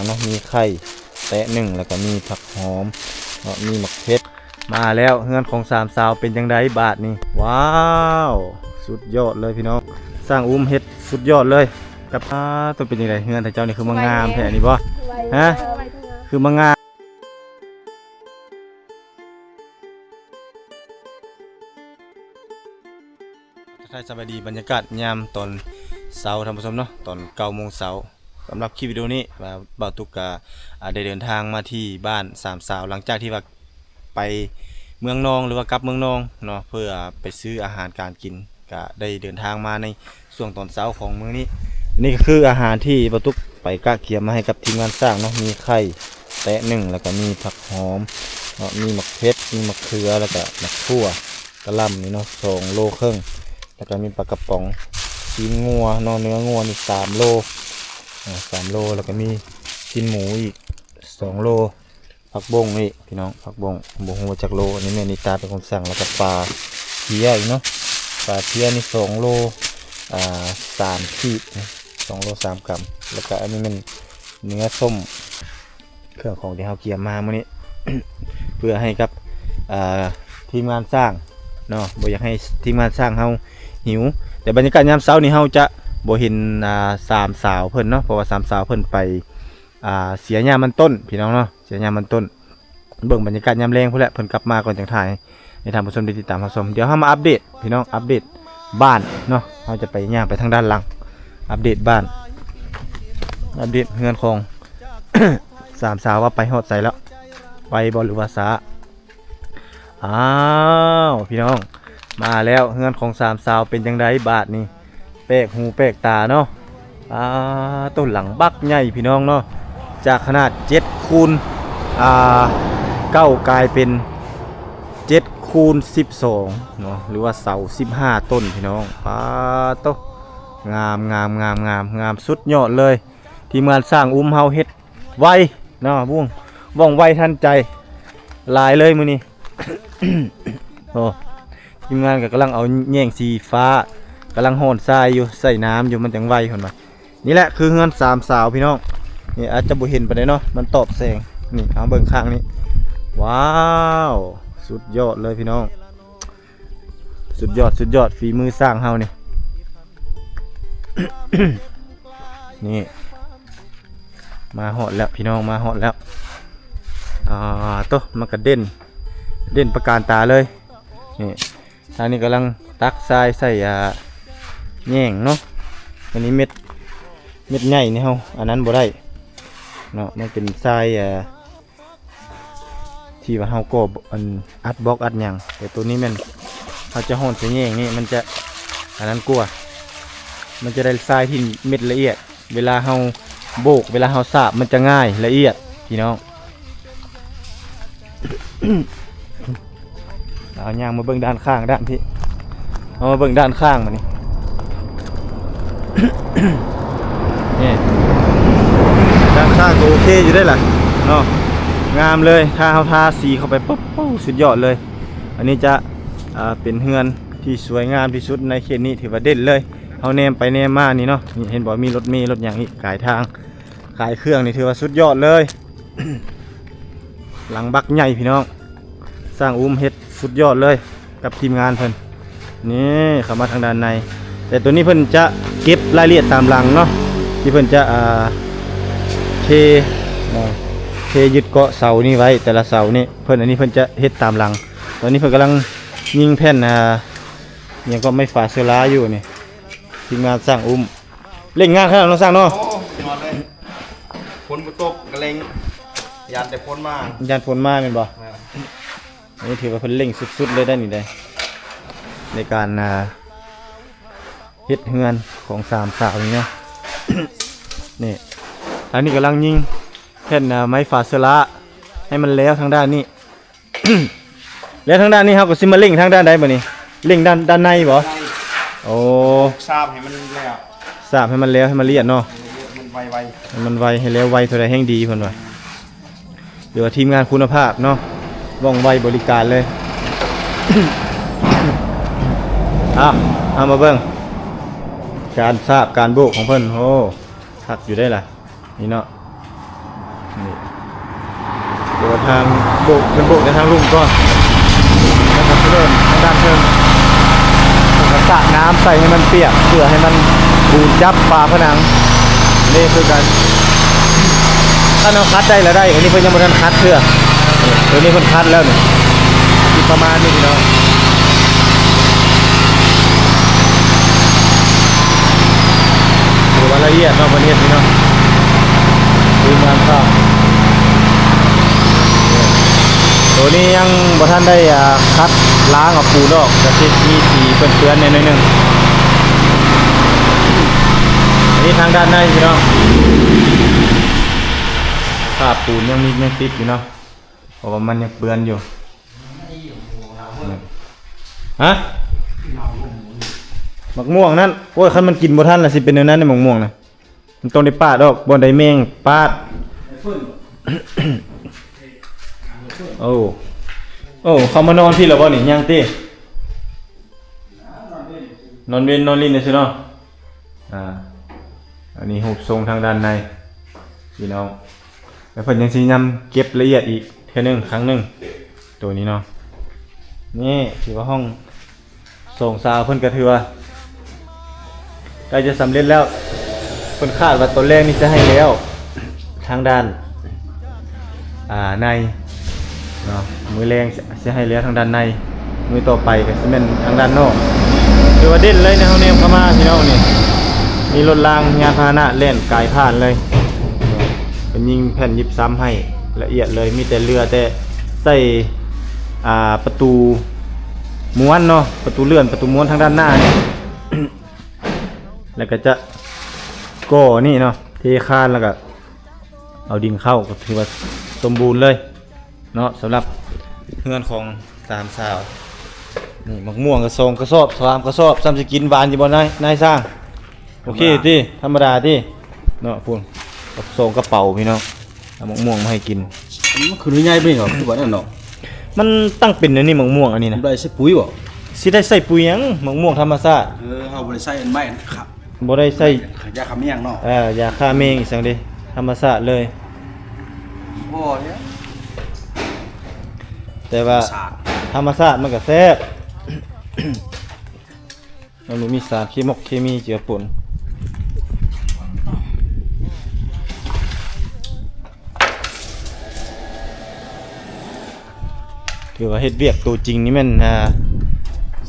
ເນາະ ມີໄຂ່ແຕະໜຶ່ງ ແລ້ວກໍມີຜັກຫອມເນາະ ມີໝາກເຜັດ. ມາແລ້ວ ເຮືອນຂອງສາມສາວເປັນຈັ່ງໃດບາດນີ້? ວ້າວ ສຸດຍອດເລີຍພີ່ນ້ອງ ຊ່າງອຸ້ມເຮັດສຸດຍອດເລີຍ. ກັບ ອ້າ ໂຕເປັນຈັ່ງໃດ ເຮືອນຂອງເຈົ້ານີ້ຄືມາງາມແທ້ນີ້ບໍ່? ຮະ ຄືມາງາມ. ທັກທາຍສະບາຍດີ ບັນຍາກາດຍາມຕອນເຊົ້າ ທ່ານຜູ້ຊົມເນາະ ຕອນເກົ້າໂມງເຊົ້າ. ສຳລັບຄລິບວິດີໂອນີ້ ວ່າບ່າວຕຸກກະ ອາ ໄດ້ເດີນທາງມາທີ່ບ້ານສາມສາວ ຫຼັງຈາກທີ່ວ່າໄປເມືອງນອງ ຫຼືວ່າກັບເມືອງນອງເນາະ ເພື່ອໄປຊື້ອາຫານການກິນ ກະໄດ້ເດີນທາງມາໃນ ຊ່ວງຕອນເຊົ້າຂອງມື້ນີ້. ນີ້ກໍຄືອາຫານທີ່ບ່າວຕຸກໄປກະກຽມມາໃຫ້ກັບທີມງານຊ່າງເນາະ ມີໄຂ່ແຕະໜຶ່ງ ແລ້ວກໍມີຜັກຫອມເນາະ ມີໝາກເຜັດ ມີໝາກເຂືອ ແລ້ວກໍໝາກຖົ່ວ ກະຫຼ່ຳນີ້ເນາະ ສອງໂລເຄິ່ງ ແລ້ວກໍມີປາກະປ໋ອງ ຊີ້ນງົວເນາະ ເນື້ອງົວນີ້ສາມໂລ ອາ ສາມໂລ ແລ້ວກໍມີຊີ້ນໝູອີກສອງໂລ. ຜັກບົ້ງນີ້ພີ່ນ້ອງ ຜັກບົ້ງ ບໍ່ຮູ້ວ່າຈັກໂລ ອັນນີ້ແມ່ນິຕາເປັນຄົນສັ່ງ. ແລ້ວກໍປາເພຍອີກເນາະ ປາເພຍນີ້ສອງໂລ ອ່າ ສາມຂີດນະ ສອງໂລສາມກຳ. ແລ້ວກໍອັນນີ້ແມ່ນເນື້ອສົ້ມ ເຄື່ອງຂອງທີ່ເຮົາກຽມມາມື້ນີ້ ເພື່ອໃຫ້ກັບ ອ່າ ທີມງານຊ່າງເນາະ ບໍ່ຢາກໃຫ້ທີມງານຊ່າງເຮົາຫິວ. ແຕ່ບັນຍາກາດຍາມເຊົ້ານີ້ເຮົາຈະບໍ່ເຫັນ ອ່າ ສາມສາວເພິ່ນເນາະ ເພາະວ່າສາມສາວເພິ່ນໄປ ອ່າ ເສຍຫຍ້າມັນຕົ້ນ ພີ່ນ້ອງເນາະ ເສຍຫຍ້າມັນຕົ້ນ. ເບິ່ງບັນຍາກາດຍາມແລງພຸ້ນແຫຼະ ເພິ່ນກັບມາກ່ອນຈັ່ງຖ່າຍໃຫ້ທ່ານຜູ້ຊົມໄດ້ຕິດຕາມຮັບຊົມ. ດຽວເຮົາມາອັບເດດພີ່ນ້ອງ ອັບເດດບ້ານເນາະ ເຮົາຈະໄປ ຍ່າງໄປທາງດ້ານຫຼັງ ອັບເດດບ້ານ ອັບເດດເຮືອນຂອງສາມສາວວ່າໄປຮອດໃສແລ້ວ ໄວບໍ່ ຫຼືວ່າຊ້າ. ອ້າວ ພີ່ນ້ອງ ມາແລ້ວ ເຮືອນຂອງສາມສາວເປັນຈັ່ງໃດບາດນີ້? ແປກຫູແປກຕາເນາະ ອ່າ ໂຕຫຼັງບັກໃຫຍ່ພີ່ນ້ອງເນາະ ຈາກຂະໜາດເຈັດຄູນ ອ່າ ເກົ້າ ກາຍເປັນເຈັດຄູນສິບສອງເນາະ ຫຼືວ່າເສົາສິບຫ້າຕົ້ນພີ່ນ້ອງ. ປາໂຕ ງາມ ງາມ ງາມ ງາມ ງາມ ສຸດຍອດເລີຍ. ທີມງານຊ່າງອຸ້ມເຮົາເຮັດໄວເນາະ ວ່ອງ ວ່ອງໄວທັນໃຈ ຫຼາຍເລີຍມື້ນີ້. ໂອ້ ທີມງານກໍກຳລັງເອົາແຍງສີຟ້າ ກຳລັງຮ່ອນຊາຍຢູ່ ໃສ່ນ້ຳຢູ່ ມັນຈັ່ງໄວເພິ່ນວ່າ. ນີ້ແຫຼະຄືເຮືອນສາມສາວພີ່ນ້ອງ ນີ້ອາດຈະບໍ່ເຫັນປານໃດເນາະ ມັນຕອບແສງ. ນີ້ເອົາເບິ່ງຂ້າງນີ້ ວ້າວ ສຸດຍອດເລີຍພີ່ນ້ອງ ສຸດຍອດ ສຸດຍອດ ຝີມືຊ່າງເຮົານີ້. ນີ້ ມາຮອດແລ້ວພີ່ນ້ອງ ມາຮອດແລ້ວ. ອ່າ ໂຕ ມັນກະເດັ່ນ ເດັ່ນປະການຕາເລີຍ. ນີ້ ທາງນີ້ກຳລັງຕັກຊາຍໃສ່ ອ່າ ແຍງເນາະ. ອັນນີ້ເມັດ ເມັດໃຫຍ່ນີ້ເຮົາອັນນັ້ນບໍ່ໄດ້ເນາະ ມັນເປັນຊາຍ ອ່າ ທີ່ວ່າເຮົາກໍອັນອັດບລັອກອັດຫຍັງ ແຕ່ໂຕນີ້ແມ່ນເຮົາຈະຮ່ອນໃສ່ແຍງນີ້ ມັນຈະອັນນັ້ນກວ່າ ມັນຈະໄດ້ຊາຍທີ່ເມັດລະອຽດ ເວລາເຮົາໂບກ ເວລາເຮົາສາບ ມັນຈະງ່າຍລະອຽດພີ່ນ້ອງ. ເອົາຍ່າງມາເບິ່ງດ້ານຂ້າງ ດ້ານທີ່ ເອົາມາເບິ່ງດ້ານຂ້າງມານີ້ ນີ້ ດ້ານຂ້າງກໍໂອເຄຢູ່ເດ້ລະເນາະ ງາມເລີຍ. ຖ້າເຮົາທາສີເຂົ້າໄປປຶບ ໂອ້ ສຸດຍອດເລີຍ. ອັນນີ້ຈະ ອ່າ ເປັນເຮືອນທີ່ສວຍງາມທີ່ສຸດໃນເຂດນີ້ ຖືວ່າເດັ່ນເລີຍ. ເຮົາແນມໄປແນມມານີ້ເນາະ ນີ້ເຫັນບໍ່ ມີລົດເມລົດຫຍັງອີກ ຂາຍທາງ ຂາຍເຄື່ອງນີ້ ຖືວ່າສຸດຍອດເລີຍ. ຫຼັງບັກໃຫຍ່ພີ່ນ້ອງ ຊ່າງອຸ້ມເຮັດສຸດຍອດເລີຍກັບທີມງານເພິ່ນ. ນີ້ເຂົ້າມາທາງດ້ານໃນ ແຕ່ໂຕນີ້ເພິ່ນຈະເກັບລາຍລະອຽດຕາມຫຼັງເນາະ ທີ່ເພິ່ນຈະ ອ່າ ເທ ເນາະ ເທຍຶດເກາະເສົານີ້ໄວ້ ແຕ່ລະເສົານີ້ເພິ່ນ ອັນນີ້ເພິ່ນຈະເຮັດຕາມຫຼັງ. ຕອນນີ້ເພິ່ນກຳລັງຍິງແຜ່ນ ອ່າ ຫຍັງກໍ ໄມ້ຝາເຊື້ອລາຢູ່ນີ້ ທີມງານຊ່າງອຸ້ມ ເລັ່ງງານຂະໜາດເນາະຊ່າງເນາະ. ໂອ້ ຍອດເລີຍ ຝົນບໍ່ຕົກກໍເລັ່ງ ຢ້ານແຕ່ຝົນມາ ຢ້ານຝົນມາແມ່ນບໍ່? ແມ່ນ. ອັນນີ້ຖືວ່າເພິ່ນເລັ່ງສຸດໆເລີຍໄດ໋ນີ້ໄດ໋ ໃນການ ອ່າ ເຮັດເຮືອນຂອງສາມສາວນີ້ເນາະ. ນີ້ ທາງນີ້ກຳລັງຍິງແຜ່ນ ອ່າ ໄມ້ຝາເຊື້ອລາໃຫ້ມັນແລ້ວທາງດ້ານນີ້. ແລ້ວທາງດ້ານນີ້ເຮົາກໍຊິມາເລັ່ງທາງດ້ານໃດບາດນີ້? ເລັ່ງດ້ານ ດ້ານໃນບໍ່? ໃນ ໂອ້ ສາບໃຫ້ມັນແລ້ວ ສາບໃຫ້ມັນແລ້ວ ໃຫ້ມັນລະອຽດເນາະ ໃຫ້ມັນລະອຽດ ໃຫ້ມັນໄວໆ ໃຫ້ມັນໄວ ໃຫ້ແລ້ວໄວເທົ່າໃດແຮ່ງດີເພິ່ນວ່າ. ຫຼືວ່າທີມງານຄຸນນະພາບເນາະ ວ່ອງໄວບໍລິການເລີຍ. ເອົາ ເອົາມາເບິ່ງການສາບການໂບກຂອງເພິ່ນ. ໂອ້ ຄັກຢູ່ໄດ໋ລະ ນີ້ເນາະ. ນີ້ ເດີນທາງໂບກ ເພິ່ນໂບກແຕ່ທາງລຸ່ມກ່ອນ ແລ້ວກໍເລີ່ມທາງດ້ານເທິງ ແລ້ວກໍສາດນ້ຳໃສ່ໃຫ້ມັນປຽກ ເພື່ອໃຫ້ມັນປູນຈັບຝາຜະໜັງ ນີ້ຄືກັນ ຄັນເຮົາຂັດໄດ້ລະໄດ້ ອັນນີ້ເພິ່ນຍັງບໍ່ທັນຂັດເທື່ອ ນີ້ ໂຕນີ້ເພິ່ນຂັດແລ້ວນີ້ ຊິປະມານນີ້ພີ່ນ້ອງ. ຖືວ່າລະອຽດເນາະ ເພິ່ນເຮັດນີ້ເນາະ ທີມງານຊ່າງ ໂຕນີ້ຍັງບໍ່ທັນໄດ້ ອ່າ ຂັດລ້າງເອົາປູນອອກ ກະຊິມີສີເປື້ອນໆແດ່ໜ້ອຍໜຶ່ງ. ອັນນີ້ທາງດ້ານໃນພີ່ນ້ອງ ຝາປູນຍັງມີ ຍັງຕິດຢູ່ເນາະ ເພາະວ່າມັນຍັງເປື້ອນຢູ່. ຮະ? ໝາກມ່ວງນັ້ນ ໂອ້ຍ ຄັນມັນກິນບໍ່ທັນລະຊິເປັນແນວນັ້ນເດ້ ໝາກມ່ວງນະ ມັນຕ້ອງໄດ້ປາດອອກ ບ່ອນໃດແມງປາດ. ໂອ້ ໂອ້ ເຂົ້າມານອນພີ້ລະບໍ່ນີ້ ຍັງຕິ ນອນເວັນນອນຫຼິ້ນຊື່ເນາະ. ອ່າ ອັນນີ້ຮູບຊົງທາງດ້ານໃນພີ່ນ້ອງ ແລ້ວເພິ່ນຍັງຊິນຳເກັບລະອຽດອີກເທື່ອໜຶ່ງ ຄັ້ງໜຶ່ງ ໂຕນີ້ເນາະ. ນີ້ຖືວ່າຫ້ອງສອງສາວເພິ່ນກໍຖືວ່າໃກ້ຈະສຳເລັດແລ້ວ ເພິ່ນຄາດວ່າຕອນແລງນີ້ຈະໃຫ້ແລ້ວ ທາງດ້ານ ອ່າ ໃນເນາະ ມື້ແລງຊິໃຫ້ແລ້ວທາງດ້ານໃນ ມື້ຕໍ່ໄປກໍຊິແມ່ນທາງດ້ານນອກ. ຖືວ່າເດັ່ນເລີຍໃນເຮົາແນມເຂົ້າມາພີ່ນ້ອງນີ້ ມີລົດລາງຍານພາຫະນະແລ່ນກາຍຜ່ານເລີຍ ເພິ່ນຍິງແຜ່ນຢິບຊ້ຳໃຫ້ລະອຽດເລີຍ ມີແຕ່ເຫຼືອແຕ່ໃສ່ ອ່າ ປະຕູມ້ວນເນາະ ປະຕູເລື່ອນ ປະຕູມ້ວນທາງດ້ານໜ້ານີ້ ແລ້ວກໍຈະກໍ່ນີ້ເນາະ ເທຄານ ແລ້ວກໍ ເອົາດິນເຂົ້າກໍຖືວ່າສົມບູນເລີຍເນາະ ສຳລັບເຮືອນຂອງສາມສາວ. ນີ້ໝາກມ່ວງກໍສອງກະສອບ ສາມກະສອບ ຊ້ຳຊິກິນຫວານຢູ່ບໍ່ນາຍ ນາຍຊ່າງ? ໂອເຄຕິ ທຳມະດາຕິເນາະ ພຸ້ນ ສອງກະເປົາພີ່ນ້ອງ ເອົາໝາກມ່ວງມາໃຫ້ກິນ. ມັນຄືໜ່ວຍໃຫຍ່ປານນີ້ເນາະ ຄືວ່ານັ້ນເນາະ ມັນຕັ້ງເປັນແນວນີ້ໝາກມ່ວງອັນນີ້ນະ ບໍ່ໄດ້ໃສ່ປຸ໋ຍບໍ່? ຊິໄດ້ໃສ່ປຸ໋ຍຫຍັງ ໝາກມ່ວງທຳມະຊາດ. ເອີ ເຮົາບໍ່ໄດ້ໃສ່ອັນໄມ້ ບໍ່ໄດ້ໃສ່ຢາຂ້າແມງເນາະ ເອີ ຢາຂ້າແມງອີ່ຫຍັງເດ້ ທຳມະຊາດເລີຍ ໂອ້ຍ ແຕ່ວ່າທຳມະຊາດ ທຳມະຊາດມັນກໍແຊບ ມັນບໍ່ມີສານເຄມົກເຄມີເຈືອປົນ. ຖືວ່າເຮັດວຽກໂຕຈິງນີ້ແມ່ນ ອ່າ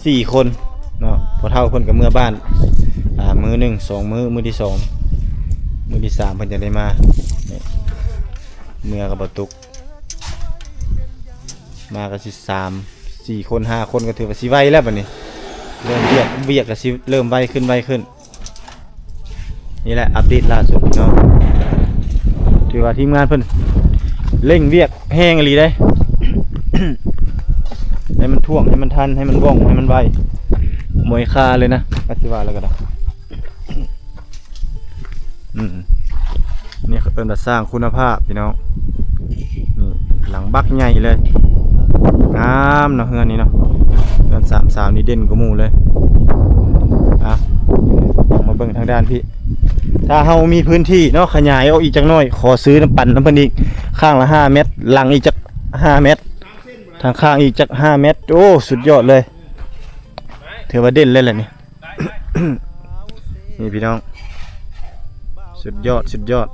ສີ່ຄົນເນາະ ພໍ່ເຖົ້າເພິ່ນກໍເມືອບ້ານ ອ່າ ມື້ໜຶ່ງ ສອງມື້ ມື້ທີສອງ ມື້ທີສາມເພິ່ນຈະໄດ້ມາ ນີ້ ເມືອກໍບໍ່ຕຸກ ມາກໍຊິສາມ ສີ່ຄົນ ຫ້າຄົນ ກໍຖືວ່າຊິໄວແລ້ວບັດນີ້ ເລີ່ມວຽກ ວຽກກໍຊິເລີ່ມໄວຂຶ້ນ ໄວຂຶ້ນ. ນີ້ແຫຼະອັບເດດລ່າສຸດເນາະ ຖືວ່າທີມງານເພິ່ນເລັ່ງວຽກແຮງອີ່ຫຼີເດ້ ໃຫ້ມັນຖ້ວງ ໃຫ້ມັນທັນ ໃຫ້ມັນວ່ອງ ໃຫ້ມັນໄວ ໝວຍຄາເລີຍນະ ກໍຊິວ່າແລ້ວກໍໄດ້ ອືມ ນີ້ເອີ້ນວ່າສ້າງຄຸນນະພາບພີ່ນ້ອງ ນີ້ ຫຼັງບັກໃຫຍ່ເລີຍ ງາມເນາະເຮືອນນີ້ເນາະ ເຮືອນສາມສາວນີ້ເດັ່ນກວ່າໝູ່ເລີຍ. ອ່ະ ມາເບິ່ງທາງດ້ານພີ້ ຖ້າເຮົາມີພື້ນທີ່ເນາະ ຂະຫຍາຍອອກອີກຈັກໜ້ອຍ ຂໍຊື້ນຳ ປັນນຳເພິ່ນອີກ ຂ້າງລະຫ້າແມັດ ຫຼັງອີກຈັກຫ້າແມັດ ທາງຂ້າງອີກຈັກຫ້າແມັດ ໂອ້ ສຸດຍອດເລີຍ ຖືວ່າເດັ່ນເລີຍແຫຼະນີ້. ນີ້ພີ່ນ້ອງ ສຸດຍອດ ສຸດຍອດ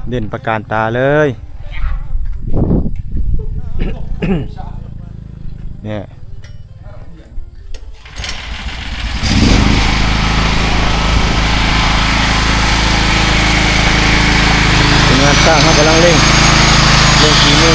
ເດັ່ນປະການຕາເລີຍ ນີ້ ທີມງານຊ່າງເຮົາກຳລັງເລັ່ງ ເລັ່ງຝີມື.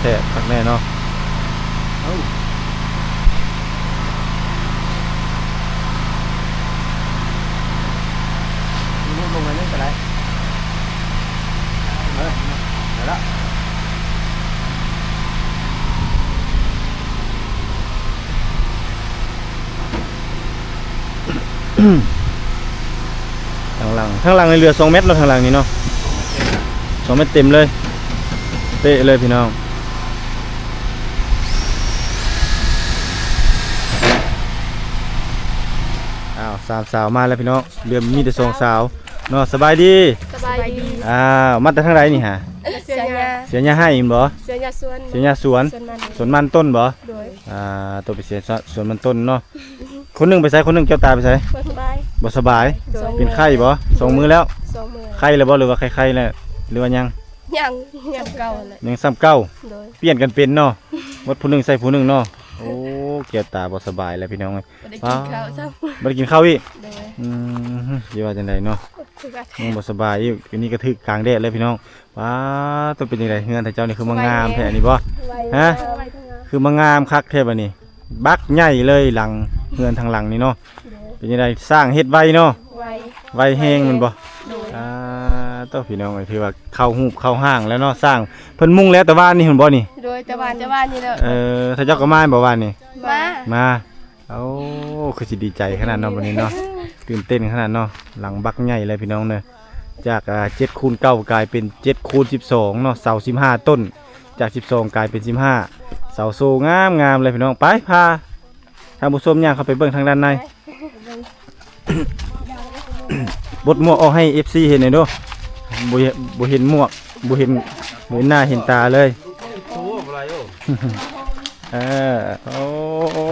ແທ້ຄັກແນ່ເນາະ ເອົ້າ ທາງຫຼັງ ທາງຫຼັງນີ້ເຫຼືອສອງແມັດເນາະ ທາງຫຼັງນີ້ເນາະ ສອງແມັດເຕັມເລີຍ ເປະເລີຍພີ່ນ້ອງ. ອ້າວ ສາມສາວມາແລ້ວພີ່ນ້ອງ ເຫຼືອມີແຕ່ສອງສາວເນາະ. ສະບາຍດີ ສະບາຍດີ. ອ້າວ ມາແຕ່ທາງໃດນີ້ຫາ? ເສືອຫຍ້າ ເສືອຫຍ້າໄຮ່ແມ່ນບໍ່? ເສືອຫຍ້າສວນ ເສືອຫຍ້າສວນ ສວນມັນ ສວນມັນຕົ້ນບໍ່? ໂດຍ. ອ່າ ໂຕໄປເສຍສະ ສວນມັນຕົ້ນເນາະ. ຄົນໜຶ່ງໄປໃສ? ຄົນໜຶ່ງແກ້ວຕາໄປໃສ? ບໍ່ສະບາຍ ບໍ່ສະບາຍ. ໂດຍ. ເປັນໄຂ້ບໍ່? ສອງມື້ແລ້ວ ສອງມື້. ໄຂ້ແລ້ວບໍ່ ຫຼືວ່າໄຂ້ໆແລ້ວ ຫຼືວ່າຍັງ? ຍັງ ຍັງເກົ່າແຫຼະ ຍັງສ່ຳເກົ່າ. ໂດຍ. ປ່ຽນກັນເປັນເນາະ ໝົດຜູ້ໜຶ່ງໃສ່ຜູ້ໜຶ່ງເນາະ. ໂອ້ ແກ້ວຕາບໍ່ສະບາຍແລ້ວພີ່ນ້ອງເອີຍ. ບໍ່ໄດ້ກິນ ອ້າວ ເຂົ້າຊ້ຳ ບໍ່ໄດ້ກິນເຂົ້າອີກ. ໂດຍ. ອືມ ຊິວ່າຈັ່ງໃດເນາະ ຍັງບໍ່ສະບາຍອີກ. ອັນນີ້ກໍຖືກກາງແດດແລ້ວພີ່ນ້ອງ. ປ້າ ໂຕເປັນຈັ່ງໃດ ເຮືອນທ່ານເຈົ້ານີ້ຄືມາງາມແທ້ນີ້ບໍ່? ຮະ ຄືມາງາມຄັກແທ້ບາດນີ້ ບັກໃຫຍ່ເລີຍຫຼັງ ເຮືອນທາງຫຼັງນີ້ເນາະ. ໂດຍ. ເປັນຈັ່ງໃດ ສ້າງເຮັດໄວເນາະ? ໄວ ໄວແຮງແມ່ນບໍ່? ໂດຍ. ອ່າ ໂຕ ພີ່ນ້ອງເອີຍ ຖືວ່າເຂົ້າຮູບເຂົ້າຮ່າງແລ້ວເນາະ ສ້າງ ເພິ່ນມຸງແລ້ວແຕ່ວານນີ້ພຸ້ນບໍ່ນີ້? ໂດຍ ແຕ່ວານ ແຕ່ວານນີ້ແຫຼະ. ເອີ ທ່ານເຈົ້າກໍມາບໍ່ວານນີ້? ມາ ມາ. ໂອ້ ຄືຊິດີໃຈຂະໜາດເນາະ ບັດນີ້ເນາະ ຕື່ນເຕັ້ນຂະໜາດເນາະ. ຫຼັງບັກໃຫຍ່ເລີຍພີ່ນ້ອງເດີ ຈາກ ອ່າ ເຈັດຄູນເກົ້າ ກາຍເປັນເຈັດຄູນສິບສອງເນາະ ເສົາສິບຫ້າຕົ້ນ ຈາກສິບສອງກາຍເປັນສິບຫ້າ ເສົາໂຊງາມໆເລີຍພີ່ນ້ອງ. ໄປ ພາທ່ານຜູ້ຊົມຍ່າງເຂົ້າໄປເບິ່ງທາງດ້ານໃນ. ບົດໝວກອອກໃຫ້ເອັຟຊີເຫັນແດ່ເດີ ບໍ່ເຫັນ ບໍ່ເຫັນໝວກ ບໍ່ເຫັນ ບໍ່ເຫັນໜ້າເຫັນຕາເລີຍ. ເອີ ໂອ້ ໂອ້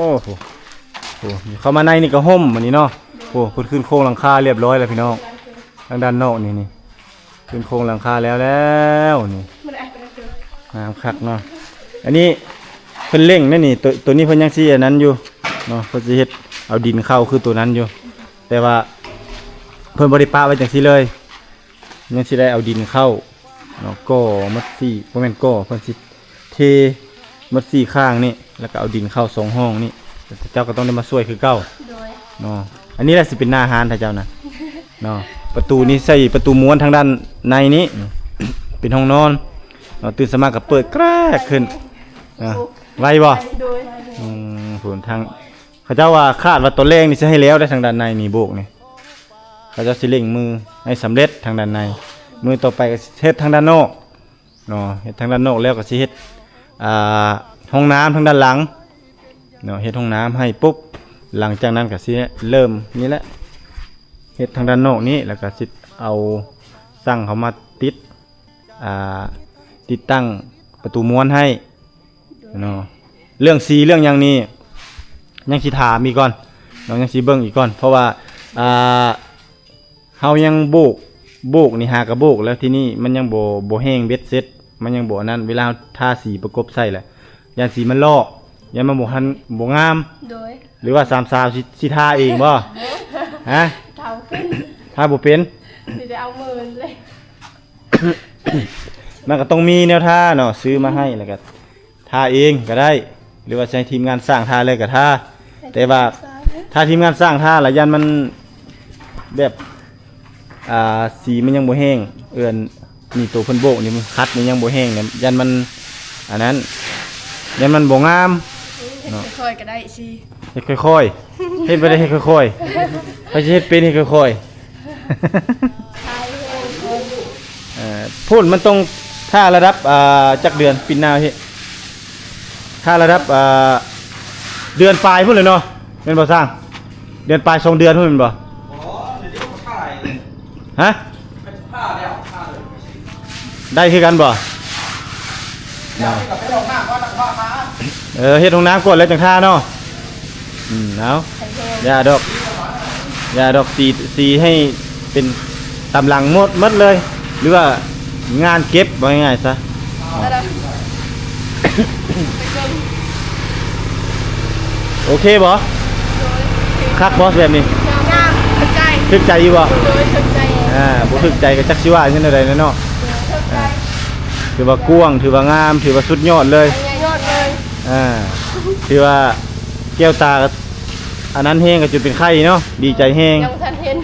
ເຂົ້າມາໃນນີ້ກໍຮົ່ມອັນນີ້ເນາະ. ໂອ້ ເພິ່ນຂຶ້ນໂຄງຫຼັງຄາລຽບຮ້ອຍແລ້ວພີ່ນ້ອງ ທາງດ້ານນອກນີ້ ນີ້ ຂຶ້ນໂຄງຫຼັງຄາແລ້ວ ແລ້ວນີ້ ງາມຄັກເນາະ. ອັນນີ້ເພິ່ນເລັ່ງແນ່ນີ້ ໂຕ ໂຕນີ້ເພິ່ນຍັງຊິອັນນັ້ນຢູ່ເນາະ ເພິ່ນຊິເຮັດເອົາດິນເຂົ້າຄືໂຕນັ້ນຢູ່ ແຕ່ວ່າເພິ່ນບໍ່ໄດ້ປະໄວ້ຈັ່ງຊີ້ເລີຍ ຍັງຊິໄດ້ເອົາດິນເຂົ້າເນາະ ກໍ່ໝົດສີ່ ບໍ່ແມ່ນກໍ່ ເພິ່ນຊິເທໝົດສີ່ຂ້າງນີ້ ແລ້ວກໍເອົາດິນເຂົ້າສອງຫ້ອງນີ້ ເຈົ້າກໍຕ້ອງໄດ້ມາຊ່ວຍຄືເກົ່າ. ໂດຍ. ເນາະ ອັນນີ້ແຫຼະຊິເປັນໜ້າຮ້ານທ່ານເຈົ້ານະເນາະ. ປະຕູນີ້ໃສ່ປະຕູມ້ວນທາງດ້ານໃນນີ້ ເປັນຫ້ອງນອນເນາະ ຕື່ນສາມາດກໍເປີດແກຣກຂຶ້ນ. ອ່າ ໄວບໍ່? ໂດຍ. ອືມ ພຸ້ນທາງ ເຂົາເຈົ້າວ່າຄາດວ່າຕອນແລງນີ້ຊິໃຫ້ແລ້ວໄດ໋ ທາງດ້ານໃນນີ້ໂບກນີ້ ເຂົາເຈົ້າຊິເລັ່ງມືໃຫ້ສຳເລັດທາງດ້ານໃນ ມື້ຕໍ່ໄປກໍຊິເຮັດທາງດ້ານນອກເນາະ. ເຮັດທາງດ້ານນອກແລ້ວກໍຊິເຮັດ ອ່າ ຫ້ອງນ້ຳທາງດ້ານຫຼັງເນາະ ເຮັດຫ້ອງນ້ຳໃຫ້ປຸບ ຫຼັງຈາກນັ້ນກໍຊິເລີ່ມນີ້ແຫຼະ ເຮັດທາງດ້ານນອກນີ້ ແລ້ວກໍຊິເອົາສັງເຂົ້າມາຕິດ ອ່າ ຕິດຕັ້ງປະຕູມ້ວນໃຫ້ເນາະ. ເລື່ອງສີເລື່ອງຫຍັງນີ້ຍັງຊິຖາມອີກກ່ອນເນາະ ຍັງຊິເບິ່ງອີກກ່ອນ ເພາະວ່າ ອ່າ ເຮົາຍັງໂບກ ໂບກນີ້ຫາກະໂບກແລ້ວ ທີນີ້ມັນຍັງບໍ່ ບໍ່ແຫ້ງເບັດເສັດ ມັນຍັງບໍ່ອັນນັ້ນ ເວລາເຮົາທາສີປະກົບໃສ່ແຫຼະ ຢ້ານສີມັນລອກ ຢ້ານມັນບໍ່ທັນ ບໍ່ງາມ. ໂດຍ. ຫຼືວ່າສາມສາວຊິ ຊິທາເອງບໍ່? ຮະ? ທາບໍ່ເປັນ ທາບໍ່ເປັນ ຊິໄດ້ເອົາມືເລີຍ. ມັນກໍຕ້ອງມີແນວທາເນາະ ຊື້ມາໃຫ້ແລ້ວກໍທາເອງກໍໄດ້ ຫຼືວ່າໃຫ້ທີມງານຊ່າງທາເລີຍກໍທາ ແຕ່ວ່າຖ້າທີມງານຊ່າງທາລະຢ້ານມັນແບບ ອ່າ ສີມັນຍັງບໍ່ແຫ້ງ ເອີ້ນ ນີ້ໂຕເພິ່ນໂບກນີ້ ມັນຂັດນີ້ຍັງບໍ່ແຫ້ງນີ້ ຢ້ານມັນອັນນັ້ນ ຢ້ານມັນບໍ່ງາມເນາະ. ເຮັດຄ່ອຍໆກໍໄດ້ຊິ ເຮັດຄ່ອຍໆ ເຮັດບໍ່ໄດ້ ເຮັດຄ່ອຍໆ ໃຜຊິເຮັດເປັນ ເຮັດຄ່ອຍໆ. ເອີ ພຸ້ນມັນຕ້ອງຖ້າລະດັບ ອ່າ ຈັກເດືອນ ປີໜ້າເຮັດ ຖ້າລະດັບ ອ່າ ເດືອນປາຍພຸ້ນແຫຼະເນາະ ແມ່ນບໍ່ຊ່າງ? ເດືອນປາຍ ສອງເດືອນພຸ້ນແມ່ນບໍ່? ຮະ? ໄດ້ຄືກັນບໍ່? ເອີ ເຮັດຫ້ອງນ້ຳກ່ອນແລ້ວຈັ່ງທາເນາະ. ອືມ ເອົາ ຢ່າດອກ ຢ່າດອກ ສີ ສີໃຫ້ເປັນຕາມຫຼັງໝົດ ໝົດເລີຍ ຫຼືວ່າງານເກັບ ເວົ້າງ່າຍໆຊະ. ໂອເຄບໍ່? ໂດຍ. ຄັກບໍ່ແບບນີ້? ງາມ ຖືກໃຈ ຖືກໃຈຢູ່ບໍ່? ໂດຍ ຖືກໃຈ. ອ່າ ບໍ່ຖືກໃຈກໍຈັກຊິວ່າຈັ່ງໃດແລ້ວເນາະ. ໂດຍ ຖືກໃຈ. ອ່າ ຖືວ່າກວ້າງ ຖືວ່າງາມ ຖືວ່າສຸດຍອດເລີຍ ຍອດເລີຍ. ອ່າ ຖືວ່າແກ້ວຕາ ອັນນັ້ນແຮງກໍຈົນເປັນໄຂ້ເນາະ ດີໃຈແຮງ. ຍັງບໍ່ທັນເຫັນ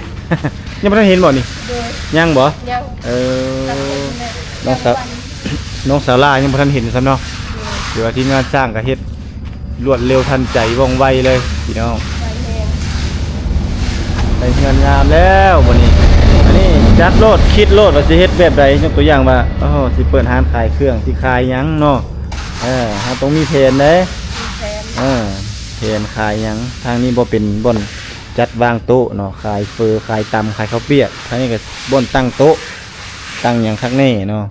ຍັງບໍ່ທັນເຫັນບໍ່ນີ້? ໂດຍ. ຍັງບໍ່? ຍັງ. ເອີ ນ້ອງສາວ ນ້ອງສາວຫຼ້າຍັງບໍ່ທັນເຫັນຊ້ຳເນາະ. ໂດຍ. ຖືວ່າທີມງານຊ່າງກໍເຮັດລວດເລັວທັນໃຈ ວ່ອງໄວເລີຍພີ່ນ້ອງ. ໄວແຮງ. ເຮືອນງາມແລ້ວບັດນີ້. ອັນນີ້ຈັດໂລດ ຄິດໂລດວ່າຊິເຮັດແບບໃດ. ຍົກຕົວຢ່າງວ່າ ໂອ້ ຊິເປີດຮ້ານຂາຍເຄື່ອງ ຊິຂາຍຫຍັງເນາະ. ເອີ ເຮົາຕ້ອງມີແຜນເດ້. ມີແຜນ ເອີ ແຜນຂາຍຫຍັງ. ທາງນີ້ບໍ່ເປັນບ່ອນຈັດວາງໂຕະເນາະ ຂາຍເຝີ ຂາຍຕຳ ຂາຍເຂົ້າປຽກ. ທາງນີ້ກໍບ່ອນຕັ້ງໂຕະ ຕັ້ງຫຍັງຄັກແນ່ເນາະ.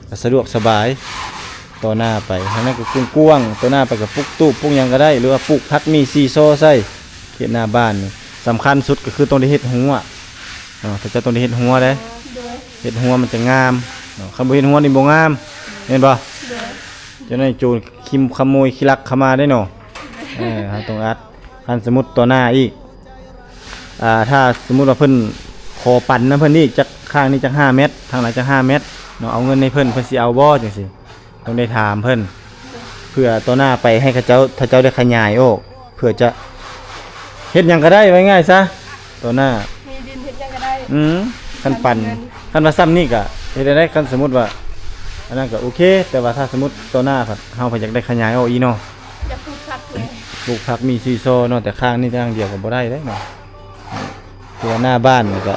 ກໍສະດວກສະບາຍຕໍ່ໜ້າໄປ. ທາງນັ້ນກໍກວ້າງໆ ຕໍ່ໜ້າໄປກໍປູກຕູບ ປູກຫຍັງກໍໄດ້ ຫຼືວ່າປູກຜັກມີຊີຊໍໃສ່. ເຂດໜ້າບ້ານນີ້ສຳຄັນສຸດກໍຄືຕ້ອງໄດ້ເຮັດຮົ້ວເນາະ. ເຂົາເຈົ້າຕ້ອງໄດ້ເຮັດຮົ້ວເດ້. ໂດຍ ເຮັດຮົ້ວມັນຈະງາມເນາະ. ຄັນບໍ່ເຮັດຮົ້ວນີ້ບໍ່ງາມ ແມ່ນບໍ່? ໂດຍ ເຈົ້ານາຍໂຈນ ຂະໂມຍຂີ້ລັກເຂົ້າມາໄດ້ເນາະ. ເອີ ເຮົາຕ້ອງອັດ. ຄັນສົມມຸດຕໍ່ໜ້າອີກ ອ່າ ຖ້າສົມມຸດວ່າເພິ່ນຂໍປັນນຳເພິ່ນນີ້ ຈາກຂ້າງນີ້ຈັກຫ້າແມັດ ທາງຫຼັງຈັກຫ້າແມັດເນາະ ເອົາເງິນໃຫ້ເພິ່ນ ເພິ່ນຊິເອົາບໍ່ ຈັ່ງຊີ້. ຕ້ອງໄດ້ຖາມເພິ່ນ ເພື່ອຕໍ່ໜ້າໄປໃຫ້ເຂົາເຈົ້າ ເຂົາເຈົ້າໄດ້ຂະຫຍາຍອອກ ເພື່ອຈະເຮັດຫຍັງກໍໄດ້ ວ່າງ່າຍຊະ ຕໍ່ໜ້າ. ມີດິນເຮັດຫຍັງກໍໄດ້. ອືມ ຄັນປັນ ຄັນວ່າຊ່ຳນີ້ກໍເຮັດໄດ້. ຄັນສົມມຸດວ່າອັນນັ້ນກໍໂອເຄ ແຕ່ວ່າຖ້າສົມມຸດຕໍ່ໜ້າພັດ ເຮົາພັດຢາກໄດ້ຂະຫຍາຍອອກອີກເນາະ. ຢາກປູກຜັກແດ່ ປູກຜັກມີຊີຊໍເນາະ. ແຕ່ຂ້າງນີ້ທາງດຽວກໍບໍ່ໄດ້ເດ້ເນາະ. ເພາະວ່າໜ້າບ້ານນີ້ກໍ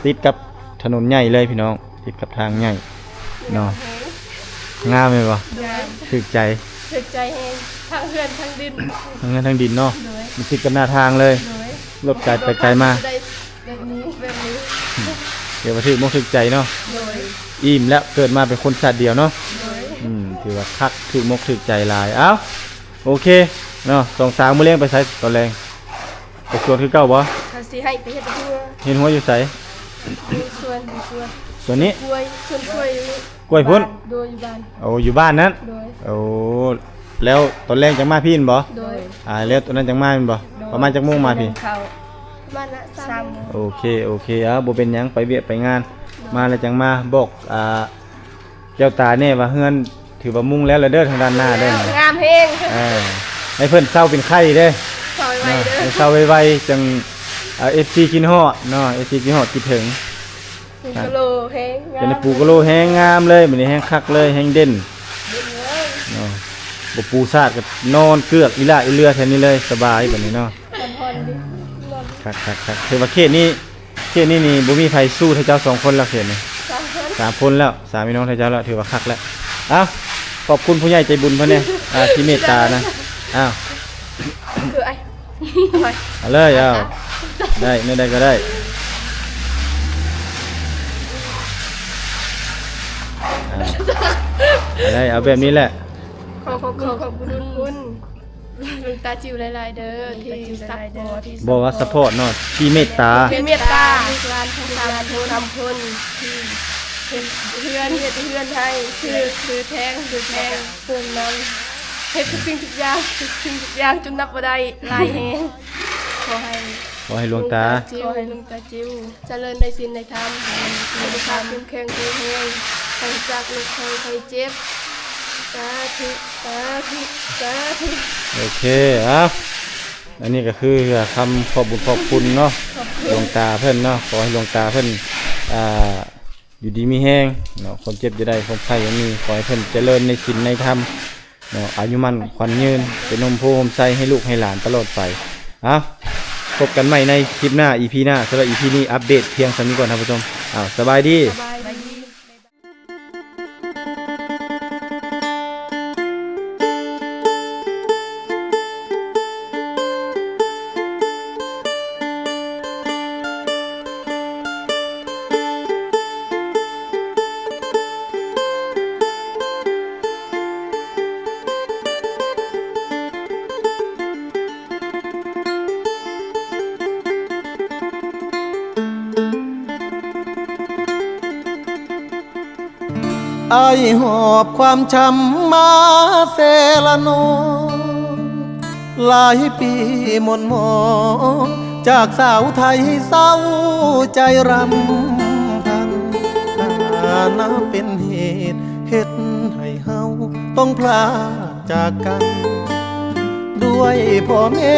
ຕິດກັບຖະໜົນໃຫຍ່ເລີຍພີ່ນ້ອງ ຕິດກັບທາງໃຫຍ່ເນາະ. ງາມແມ່ນບໍ່? ງາມ ຖືກໃຈ ຖືກໃຈແຮງ ທັງເຮືອນທັງດິນ ທັງເຮືອນທັງດິນເນາະ. ໂດຍ ມັນຕິດກັບໜ້າທາງເລີຍ. ໂດຍ ລົດກາຍໄປກາຍມາ ແບບນີ້ ແບບນີ້ ຖືວ່າຖືກອົກຖືກໃຈເນາະ. ໂດຍ ອີ່ມແລ້ວ ເກີດມາເປັນຄົນຊາດດຽວເນາະ. ໂດຍ ອືມ ຖືວ່າຄັກ ຖືກອົກຖືກໃຈຫຼາຍ. ເອົ້າ ໂອເຄເນາະ ສອງສາວ ມື້ແລງໄປໃສຕອນແລງ? ໄປສວນຄືເກົ່າບໍ່? ເຂົາຊິໃຫ້ໄປເຮັດຮົ້ວ. ເຮັດຮົ້ວຢູ່ໃສ? ຢູ່ສວນ ຢູ່ສວນ ສວນນີ້? ກ້ວຍ ສວນກ້ວຍຢູ່ ກ້ວຍພຸ້ນ? ໂດຍ ຢູ່ບ້ານ. ໂອ້ ຢູ່ບ້ານນັ້ນ? ໂດຍ ໂອ້ ແລ້ວຕອນແລງຈັ່ງມາພີ້ແມ່ນບໍ່? ໂດຍ ອ່າ ແລ້ວຕອນນັ້ນຈັ່ງມາແມ່ນບໍ່? ໂດຍ ປະມານຈັກໂມງມາພີ້? ປະມານສາມໂມງ. ໂອເຄ ໂອເຄ ເອົາ ບໍ່ເປັນຫຍັງ ໄປວຽກໄປງານ ໂດຍ ມາແລ້ວຈັ່ງມາບອກ ອ່າ ແກ້ວຕາແນ່ວ່າເຮືອນຖືວ່າມຸງແລ້ວລະເດີ ທາງດ້ານໜ້າເດີ. ງາມແຮງ. ເອີ ໃຫ້ເພິ່ນເຊົາເປັນໄຂ້ເດ້ ເຊົາໄວໆເດີ ໃຫ້ເຊົາໄວໆ ຈັ່ງ ເອີ ເອັຟຊີຄິດຮອດເນາະ ເອັຟຊີຄິດຮອດຄິດເຖິງ. ປູກະໂລແຮງງາມ ຈັ່ງໄດ້ປູກະໂລແຮງງາມເລີຍ ບັດນີ້ແຮງຄັກເລີຍ ແຮງເດັ່ນ ເດັ່ນເລີຍເນາະ. ບໍ່ປູສາດກໍນອນເກືອກອີຫຼ້າອີເຫຼືອແຖວນີ້ເລີຍ ສະບາຍບັດນີ້ເນາະ. ນອນ ຄັກໆໆ ຖືວ່າເຂດນີ້ ເຂດນີ້ນີ້ບໍ່ມີໃຜສູ້ເທົ່າເຈົ້າສອງຄົນແລ້ວ ເຂດນີ້ ສາມຄົນ ສາມຄົນແລ້ວ ສາມພີ່ນ້ອງເທົ່າເຈົ້າແລ້ວ ຖືວ່າຄັກແລ້ວ. ເອົ້າ ຂອບຄຸນຜູ້ໃຫຍ່ໃຈບຸນເພິ່ນແດ່ ອ່າ ທີ່ເມດຕານະ. ອ້າວ ຄືໄອ້ ເອົາເລີຍ ເອົາ ໄດ້ ແນວໃດກໍໄດ້ ອ່າ ເອົາໄດ້ ເອົາແບບນີ້ແຫຼະ. ຂໍຂອບຄຸນ ຂອບຄຸນ ຂອບຄຸນ ຫຼວງຕາຈິ້ວຫຼາຍໆເດີ ທີ່ຊັບພອດ ບໍ່ວ່າຊັບພອດເນາະ ທີ່ເມດຕາ ທີ່ເມດຕາ ລູກຫຼານທັງສາມຄົນ ສາມຄົນ ທີ່ເຮັດເຮືອນ ເຮັດເຮືອນໃຫ້ ຊື້ ຊື້ແທງ ຊື້ແທງ ປຸງນຳ ເຮັດທຸກສິ່ງທຸກຢ່າງ ທຸກສິ່ງທຸກຢ່າງຈົນນັບບໍ່ໄດ້ ຫຼາຍແຮງ. ຂໍໃຫ້ ຂໍໃຫ້ຫຼວງຕາ ຂໍໃຫ້ຫຼວງຕາຈິ້ວ ຈະເລີນໃນສິນໃນທຳ ສຸຂະພາບເຂັ້ມແຂງແຂງແຮງ ປາສະຈາກໂລກໄພໄຂ້ເຈັບ. ສາທຸ ສາທຸ ສາທຸ. ໂອເຄ ເອົາ ອັນນີ້ກໍຄືຄຳຂອບບຸນຂອບຄຸນເນາະ ຂອບຄຸນ ຫຼວງຕາເພິ່ນເນາະ. ຂໍໃຫ້ຫຼວງຕາເພິ່ນ ອ່າ ຢູ່ດີມີແຮງເນາະ ຄວາມເຈັບຢ່າໄດ້ ຄວາມໄຂ້ຢ່າມີ ຂໍໃຫ້ເພິ່ນຈະເລີນໃນສິນໃນທຳ ເນາະ ອາຍຸໝັ້ນຂວັນຍືນ ເປັນຮົ່ມໂພຮົ່ມໄຊໃຫ້ລູກໃຫ້ຫຼານຕະຫຼອດໄປ. ເອົາ ພົບກັນໃໝ່ໃນຄລິບໜ້າ ອີພີໜ້າ. ສຳລັບອີພີນີ້ອັບເດດພຽງສ່ຳນີ້ກ່ອນທ່ານຜູ້ຊົມ. ເອົາ ສະບາຍດີ ສະບາຍດີ. ອ້າຍຫອບຄວາມຊ້ຳມາເຊລະໂນ ຫຼາຍປີໝົນໝອງ ຈາກສາວໄທເສົ້າໃຈຣຳພັນ ຖານະເປັນເຫດເຮັດໃຫ້ເຮົາຕ້ອງພລາກຈາກກັນ ດ້ວຍພໍ່ແມ່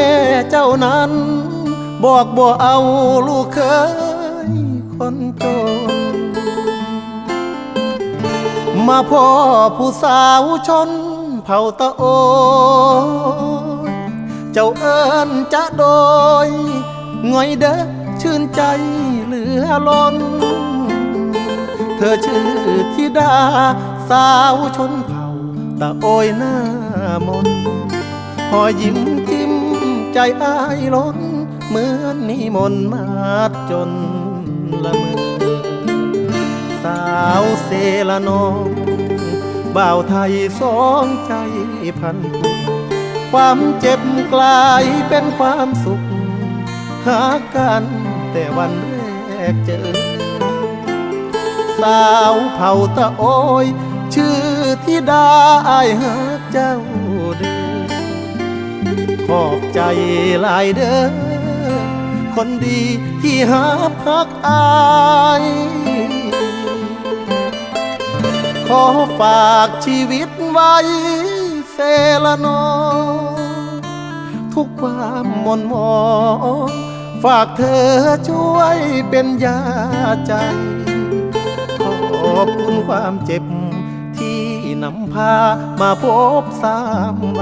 ເຈົ້ານັ້ນ ບອກບໍ່ເອົາລູກເຂີຍຄົນຈົນ ມາພໍ້ຜູ້ສາວຊົນເຜົ່າຕະໂອຍ ເຈົ້າເອີ້ນຈະໂດຍ ງ່ອຍເດີ ຊື່ນໃຈເຫຼືອລົ້ນ ເທີຊື່ທິດາສາວຊົນເຜົ່າຕະໂອຍໜ້າມົນ ຮອຍຍິ້ມຈິ້ມໃຈອ້າຍລົ້ນ ເໝືອນນິມົນມາດຈົນລະເມີ. ສາວເຊລະນອງ ບ່າວໄທສອງໃຈພັນຜູກ ຄວາມເຈັບກາຍເປັນຄວາມສຸກ ຮັກກັນແຕ່ວັນແລກເຈີ. ສາວເຜົ່າຕະໂອຍ ຊື່ທິດາ ອ້າຍຮັກເຈົ້າເດີ ຂອບໃຈຫຼາຍເດີ ຄົນດີທີ່ຮັບຮັກອ້າຍ ຂໍຝາກຊີວິດໄວ້ ເຊລະນອງ ທຸກຄວາມໝົນໝອງ ຝາກເທີຊ່ວຍເປັນຢາໃຈ ຂອບຄຸນຄວາມເຈັບທີ່ນຳພາມາພົບສາມໄວ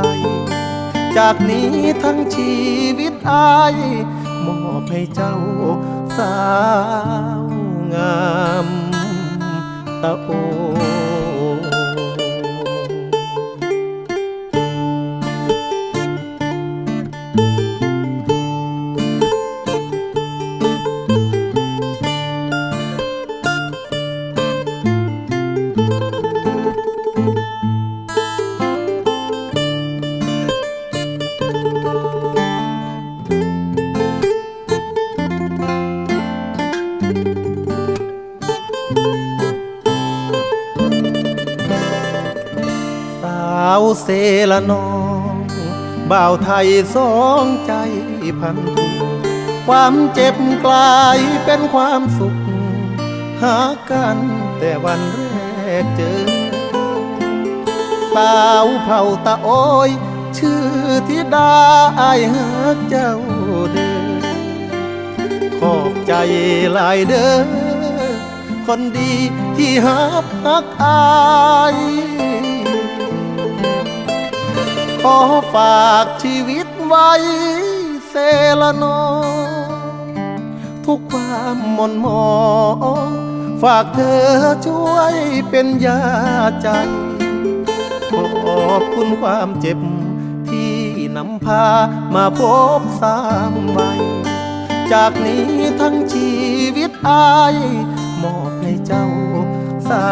ຈາກນີ້ທັງຊີວິດອ້າຍ ມອບໃຫ້ເຈົ້າສາວງາມຕະໂອ. ສາວເຊລະນອງ ບ່າວໄທສອງໃຈພັນຜູກ ຄວາມເຈັບກາຍເປັນຄວາມສຸກ ຮັກກັນແຕ່ວັນແລກເຈີ. ສາວເຜົ່າຕະໂອຍ ຊື່ທິດາ ອ້າຍຮັກເຈົ້າເດີ ຂອບໃຈຫຼາຍເດີ ຄົນດີທີ່ຮັບຮັກອ້າຍ ຂໍຝາກຊີວິດໄວ້ເຊລະນອງ ທຸກຄວາມໝົນໝອງ ຝາກເທີຊ່ວຍເປັນຢາໃຈ ຂອບຄຸນຄວາມເຈັບທີ່ນຳ ພາມາພົບສາມໄວ ຈາກນີ້ທັງຊີວິດອ້າຍ ມອບໃຫ້ເຈົ້າສາ